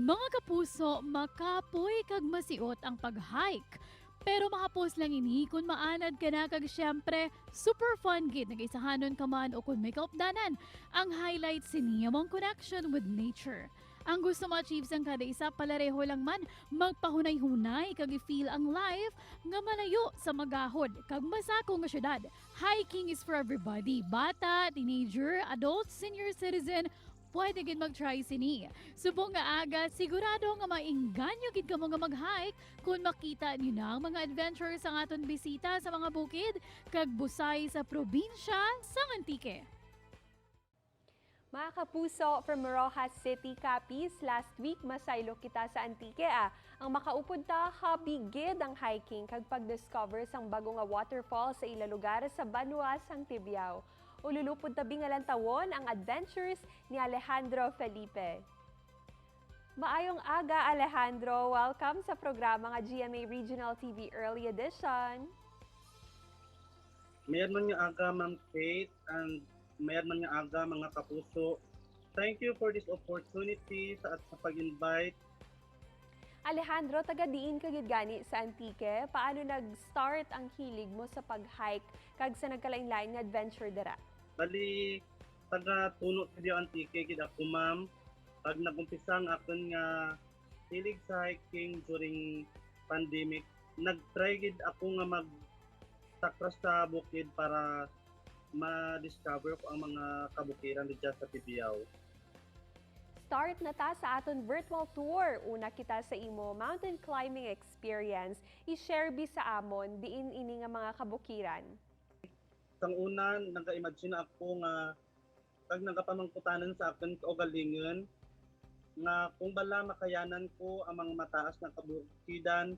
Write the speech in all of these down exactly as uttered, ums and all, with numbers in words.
Mga kapuso, makapoy kag masiot ang pag-hike. Pero mahapos lang ini kung maanad ka na, kag siyempre, super fun gid, nagaisahanon ka man o kung may kaupdanan. Ang highlight sini amo ang connection with nature. Ang gusto ma-achieve sang kada isa, palareho lang man, magpahunay-hunay kag i-feel ang life nga malayo sa magahod kag masako nga syudad. Hiking is for everybody, bata, teenager, adult, senior citizen, pwede gid mag-try sini. Subong nga aga, sigurado nga maingganyo gid kamo nga mag-hike kon makita niyo na ang mga adventures sang aton bisita sa mga bukid kag busay sa probinsya sang Antique. Mga kapuso, from Roxas City, Capiz, last week masaylo kita sa Antique, ah. Ang makaupod ta, hobby gid ang hiking kag pag-discover sang bago nga waterfall sa ila lugar sa banwa sang Tibiao. Ululupod tabi nga lantawon ang adventures ni Alejandro Felipe. Maayong aga, Alejandro. Welcome sa programa nga G M A Regional T V Early Edition. Mayad man nga aga, Ma'am Kate, and mayad man nga aga, mga kapuso. Thank you for this opportunity sa, at sa pag-invite. Alejandro, taga diin ka gid gani sa Antique? Paano nag-start ang hilig mo sa pag-hike kag sa nagkalain-lain nga adventure dira? Bali, taga Tuno, Tibiao, Antique gid ako, ma'am. Pag nag-umpisa ang akon nga hilig sa hiking during pandemic, nag-try gid ako nga mag-takras sa bukid para ma-discover ko ang mga kabukiran didya sa Tibiao. Start na ta sa aton virtual tour. Una kita sa imo mountain climbing experience. I-share bi sa amon diin ini nga mga kabukiran. Sang una, nag-imagine ako nga kag nagapamangkutanan sa akon kaugalingon nga kung bala makayanan ko ang mga mataas nga kabukidan.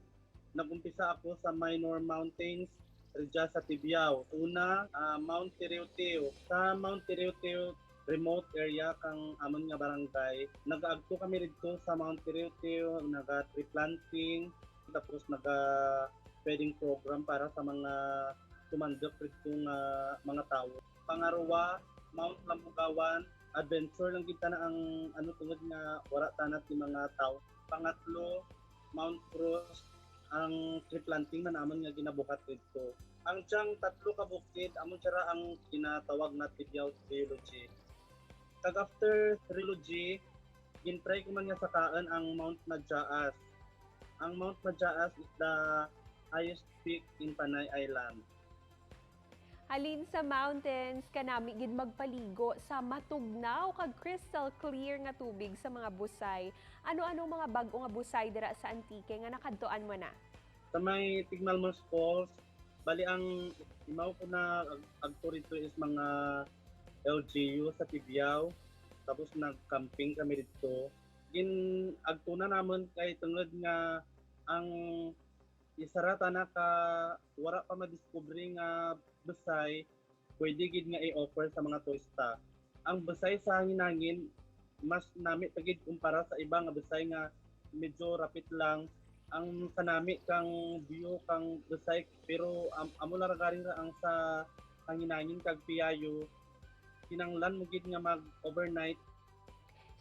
Nag-umpisa ako sa minor mountains ridya sa Tibiao. Una, ah, Mount Tiriwtiw. Sa Mount Tiriwtiw, remote area kang amon nga barangay. Nagaagto kami didto sa Mount Tiriwtiw, naga-tree planting, tapos naga-feeding program para sa mga tumandok didto nga mga tawo. Pangarwa, Mount Lambugawan, adventure lang gid tana ang ano, tungod nga wala tana ti mga tawo. Pangatlo, Mount Cruz, ang tree planting man amon nga ginabuhat didto. Ang dyang tatlo ka bukid, amo dira ang ginatawag na Tibiao Trilogy. Kag after Trilogy, gin-try ko man nga sakaon ang Mount Majaas. Ang Mount Majaas is the highest peak in Panay Island. Halin sa mountains, kanami gid magpaligo sa matugnaw kag crystal clear nga tubig sa mga busay. Ano-ano mga bag-o nga busay dira sa Antique nga nakadtuan mo na? Sa may Tigmalmos Falls, bali ang imaw ko na ag-, agto didto is mga L G U sa Tibiao. Tapos nag-camping kami didto. Gin-agto na namon kay tungod nga ang isara tana ka wala pa madiskubre nga busay pwede gid nga i-offer sa mga turista. Ang busay sa hangin-hangin mas nami pa gid kumpara sa iba nga busay nga medyo rapit lang. Ang kanami kang view kang busay, pero am-, amo lang ra gani ra ang sa hangin-hangin kag piyayo, kinahanglan mo gid nga mag-overnight.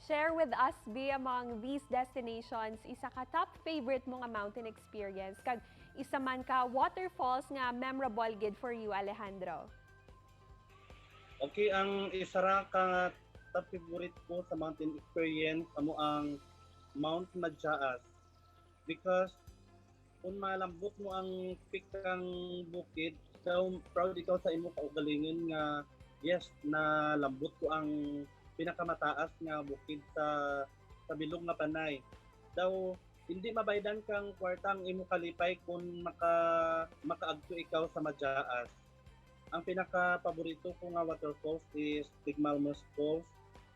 Share with us bi, among these destinations, isa ka top favorite mo nga mountain experience kag isa man ka waterfalls nga memorable gid for you, Alejandro? Okay, ang isa ra ka top favorite ko sa mountain experience amo ang Mount Majaas, because kung malambot mo ang peak kang bukid, so proud ikaw sa imo kaugalingon nga yes, nalambot ko ang pinakamataas nga bukid sa sa bilog nga Panay. Daw hindi mabaydan kang kwarta ang imo kalipay kung maka makaagto ikaw sa Majaas. Ang pinakapaborito ko nga waterfalls is Tigmalmos Falls.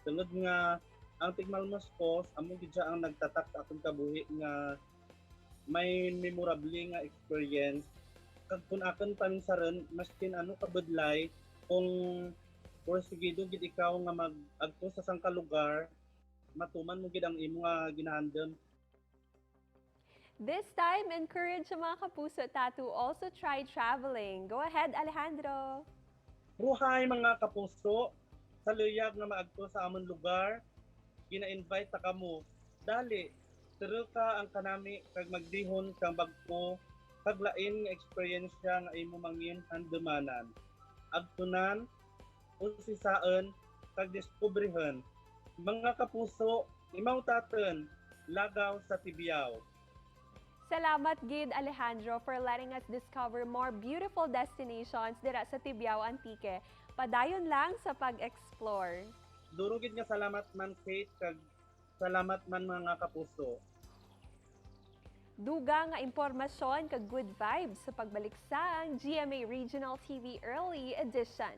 Tungod nga ang Tigmalmos Falls amo gid siya ang nagtatak sa akong kabuhi nga may memorable nga experience. Kag kung akon paminsaron, maskin ano kabudlay, kung porsigido gid ikaw nga mag-agto sa sangka lugar, matuman mo gid ang imo nga ginahandom. This time, encourage sa mga kapuso ta to also try traveling. Go ahead, Alejandro. Buhay, mga kapuso, sa luyag nga maagto sa amon lugar, gina-invite ta kamo. Dali, turoka ang kanami kag magdihon kang bag-o kag lain nga eksperyensya nga imo mangin handumanan, agtunan, usisaon, kag diskubrihon. Mga kapuso, imaw taton, lagaw sa Tibiao. Salamat gid, Alejandro, for letting us discover more beautiful destinations dira sa Tibiao, Antique. Padayon lang sa pag-explore. Duro gid nga salamat man, Kate, kag salamat man, mga kapuso. Dugang nga impormasyon kag good vibes sa pagbalik sang G M A Regional T V Early Edition.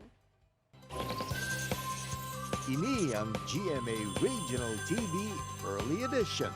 Ini ang G M A Regional T V Early Edition.